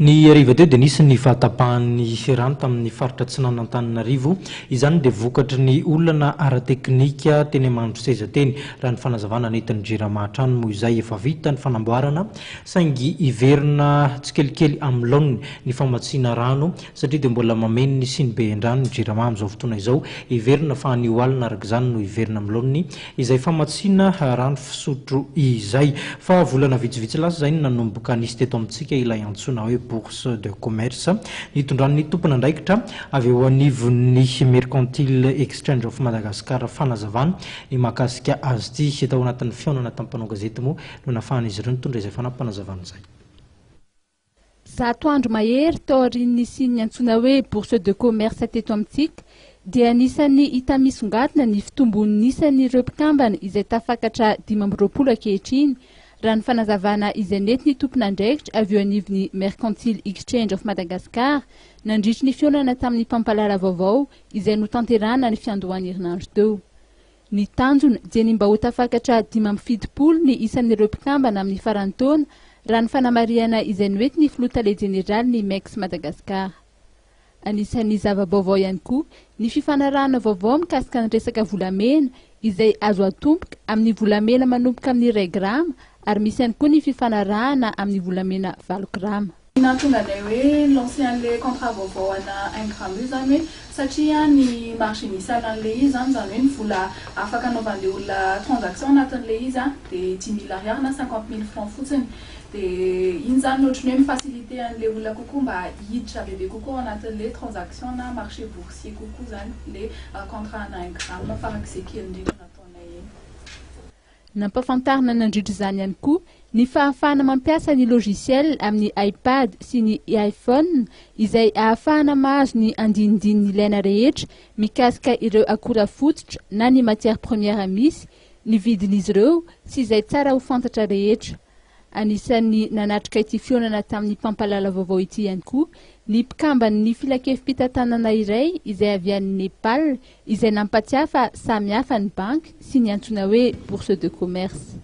Ny hariva teo dia nisy ny fahatapahan'ny rano tamin'ny faritra Atsinanan'Antananarivo. Izany dia vokatry ny olana ara-teknika teny Mandroseza teny. Raha ny fanazavana nentin'ny Jirama hatrany moa izay, efa vita ny fanamboarana saingy hiverina tsikelikely amin'ny laoniny ny famatsiana rano satria dia mbola mameno ny siniben-drano ny Jirama amin'izao fotoana izao. Heverina fa anio alina araka izany no hiverina amin'ny laoniny izay famatsiana rano fisotro izay. Fa volana vitsivitsy lasa izay no nanomboka nisy teto amintsika ilay antsoina hoe Bourse de commerce, nitondran'ny tompon'andraikitra avy eo anivon'ny Mercantile Exchange of Madagascar fanazavana ny mahakasika azy ity. Tao anatin'ny fihaonana tamin'ny mpanao gazety moa no nahafahan'izy ireo nitondra izay fanapanazavana izay. 100 andro mahery taorian'ny nisian'ny antsoina hoe Bourse de commerce teto amintsika dia anisan'ny hita misongadina ny fitombon'ny isan'ireo mpikambana izay tafakatra 25 ankehitriny, raha ny fanazavana izay nety ny tompon'andraikitra avy eo anivon'ny Mercantile Exchange of Madagascar nandritry ny fihaonana tamin'ny mpampahalala vaovao izay notanterahana ny fiandohan'ny herinandro teo. Ny tanjona dia ny mba ho tafakatra 75 ny isan'ireo mpikambana amin'ny faran'ny taona, raha ny fanamarihana izay noentin'ny filoha tale jeneraly ny MEX Madagascar. Anisan'ny zava-baovao ihany koa ny fifanarahana vaovao mikasika ny resaka volamena izay azo atomboka amin'ny volamena manomboka amin'ny 1 grama ary misy ihany koa ny fifanarahana amin'ny volamena 8 grama. Nahatonga anay hoe lancé an'le contrat vaovao ana 1 gramme io zany hoe satria ny marge initiale an'le izy zany hoe ny vola afaka anaovan'le olona transaction anatin'le izy de 10 000 ariary na 50 000 francs fotsiny. De iny zany ohatrany hoe mifacilité an'le olona kokoa mba hiditra bebe kokoa ao anatin'le transaction na marché boursier kokoa zany le contrat ana 1 gramme farak'izay kely indrindra nataonay iny. Nampafantarina nandritra izany ihany koa ny fahafahana mampiasa ny logiciel amin'ny iPad sy ny iPhone izay ahafahana mahazo ny andinindininy ilaina rehetra mikasika ireo akora fototra na ny matière première misy, ny vidin'izy ireo sy izay tsara ho fantatra rehetra. Anisan'ny nanatrika ity fihaonana tamin'ny mpampahalala vaovao ity ihany koa ny mpikamban'ny filankevi-pitantanana iray izay avy any Nepal izay nampatsiahy fa samy hafa ny banky sy ny antsoina hoe bourse de commerce.